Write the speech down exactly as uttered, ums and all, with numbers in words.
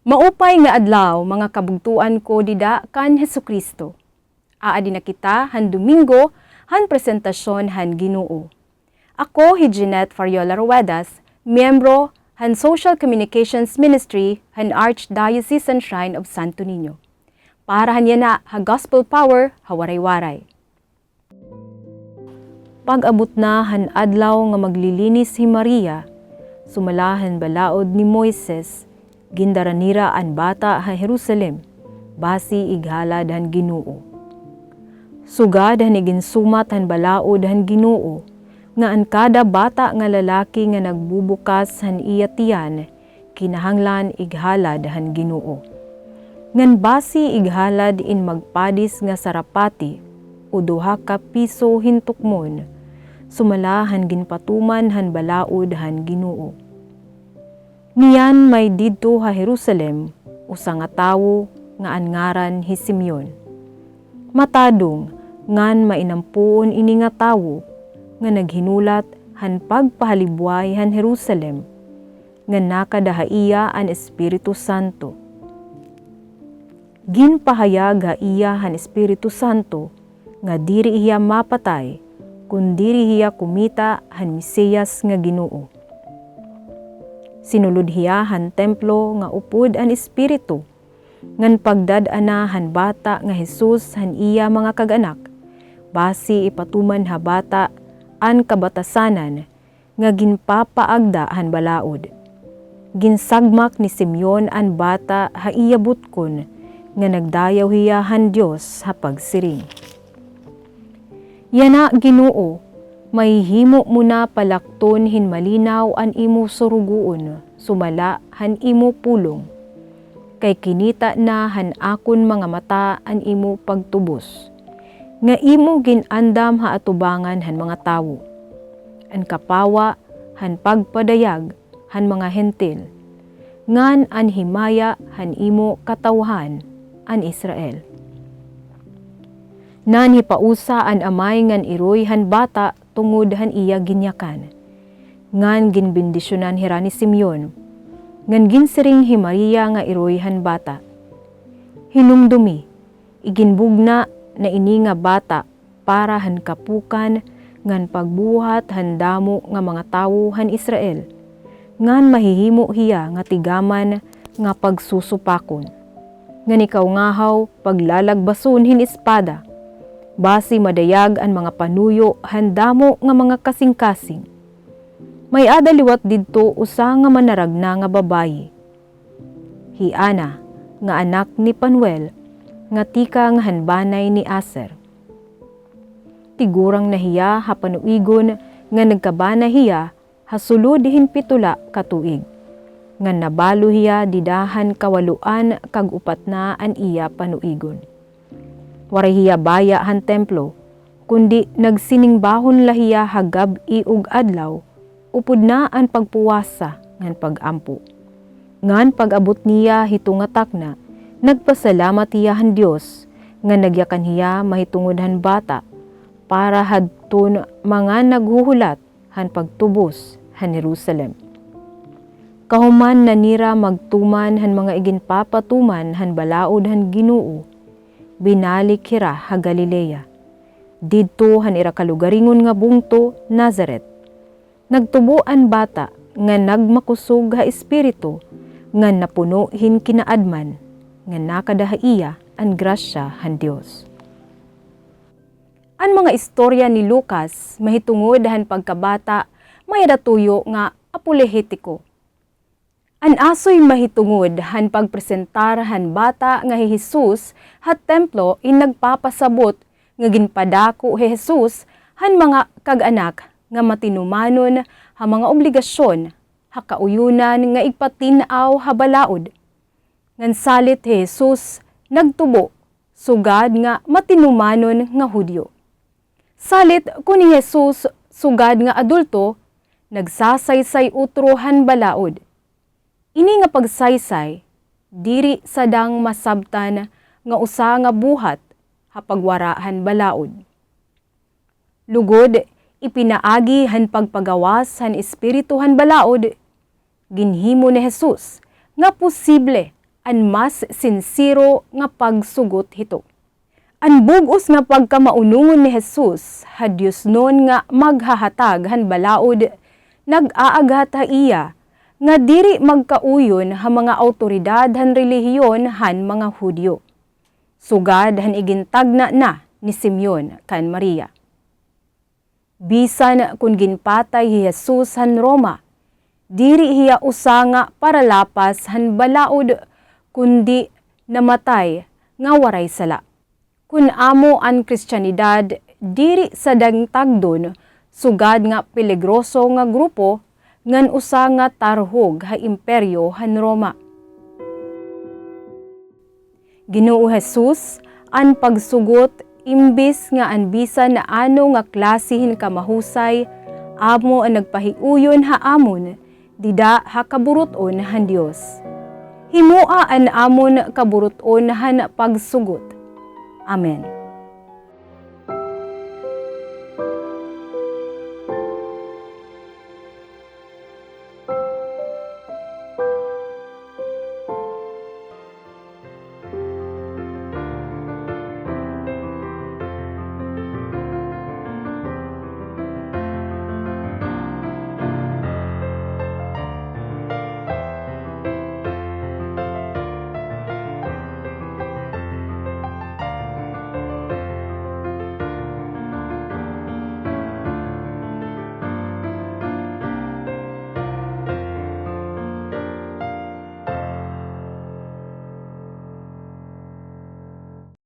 Maupay nga adlaw, mga kabugtoan ko dida kan Jesucristo. Aadi na kita han Domingo han presentasyon han Ginoo. Ako hi Jeanette Fariola Ruedas, miyembro han Social Communications Ministry han Archdiocesan Shrine of Santo Niño. Para han yana ha Gospel Power ha Waray-Waray. Pag-abot na han adlaw nga maglilinis hi Maria, sumala han balaod ni Moises, gindara nira an bata ha Jerusalem, basi ighalad han Ginoo. Sugad han iginsumat han balaod han Ginoo, nga an kada bata nga lalaki nga nagbubukas han iya tiyan, kinahanglan ighalad han Ginoo. Ngan basi ighalad in magpadis nga sarapati o duha ka piso hin tukmon, sumala han ginpatuman han balaod han Ginoo. Niyan may didto ha Jerusalem usa nga tawo nga an ngaran hi Simeon. Matadong ngan mainampuon ini nga tawo nga naghinulat han pagpahalibway han Jerusalem, ngan nakada ha iya an Espiritu Santo. Ginpahayag ha iya han Espiritu Santo nga diri hiya mapatay kon diri hiya kumita han Mesiyas nga Ginoo. Sinulod hiya han templo nga upod an Espiritu, ngan pagdad-a na han bata nga Jesus han iya mga kag-anak, basi ipatuman ha bata an kabatasanan nga ginpapaagda han balaod. Ginsagmak ni Simeon an bata ha iya butkon nga nagdayaw hiya han Dios ha pagsiring, "Yana, Ginoo, mahihimo mo na palakton hin malinaw an imo surugoon sumala han imo pulong. Kay kinita na han akon mga mata an imo pagtubos, nga imo gin-andam ha atubangan han mga tawo, an kapawa han pagpadayag han mga Hentil, ngan an himaya han imo katawhan, an Israel." Nanhipausa an amay ngan iroy han bata tungod han iya ginyakan. Ngan ginbendisyonan hira ni Simeon. Ngan ginsiring hi Maria nga iroy han bata, "Hinumdomi, iginbugna na ini nga bata para han kapukan ngan pagbuhat han damo nga mga tawo han Israel, ngan mahihimo hiya nga tigaman nga pagsusupakon, ngan ikawngahaw paglalagbason hin espada, basi madayag an mga panuyo han damo nga mga kasingkasing. May-ada liwat didto usa nga manaragna nga babayi, hi Ana, nga anak ni Panuel, nga tikang han banay ni Aser. Tigurang na hiya ha panuigon nga nagkabana hiya ha sulod hin pitula ka tuig, ngan nabalo hiya dida han kawaluan kag upat na an iya panuigon. Waray hiya baya han templo, kundi nagsiningbahon la hiya ha gab-i ug adlaw, upod na an pagpuwasa ngan pag-ampo. Ngan pag-abot niya hito nga takna, nagpasalamat hiya han Dios, ngan nagyakan hiya mahitungod han bata, para hadton mga naghuhulat han pagtubos han Jerusalem. Kahuman na nira magtuman han mga iginpapatuman han balaod han Ginoo, binalik hira ha Galilea, didto han ira kalugaringon nga bungto, Nazaret. Nagtubo an bata nga nagmakusog ha espiritu ngan napuno hin kinaadman, ngan nakada ha iya an grasya han Dios. An mga istorya ni Lucas mahitungod han pagkabata may-ada tuyo nga apolohetiko. An asoy mahitungod han pagpresentar han bata nga hi Jesus ha templo in nagpapasabot nga ginpadako hi Jesus han mga kag-anak nga matinumanon ha mga obligasyon ha kauyonan nga igpatin-aw ha balaod. Ngan salit hi Jesus nagtubo sugad nga matinumanon nga Judio. Salit kon hi Jesus sugad nga adulto, nagsasaysay utro han balaod. Ini nga pagsaysay, diri sadang masabtan nga usa nga buhat ha pagwara han balaod. Lugod, ipinaagi han pagpagawas han espiritu han balaod, ginhimo ni Jesus nga posible an mas sinsero nga pagsugot hito. An bug-os nga pagkamaunongon ni Jesus ha diosnon nga maghahatag han balaod nag-aaghat ha iya nga diri magkauyon ha mga awtoridad han relihiyon han mga Judio, sugad han igintagna na ni Simeon kan Maria. Bisan kon ginpatay hi Jesus han Roma, diri hiya usa nga paralapas han balaod, kundi namatay nga waray sala. Kon amo an Kristiyanidad diri sadang tagdon sugad nga peligroso nga grupo ngan usa nga tarhog ha Imperyo han Roma. Ginoo Jesus, an pagsugot, imbis nga an bisan na ano nga klase hin kamahusay, amo an nagpahiuyon ha amon dida ha kaburut-on han Dios. Himoa an amon kaburut-on han pagsugot. Amen.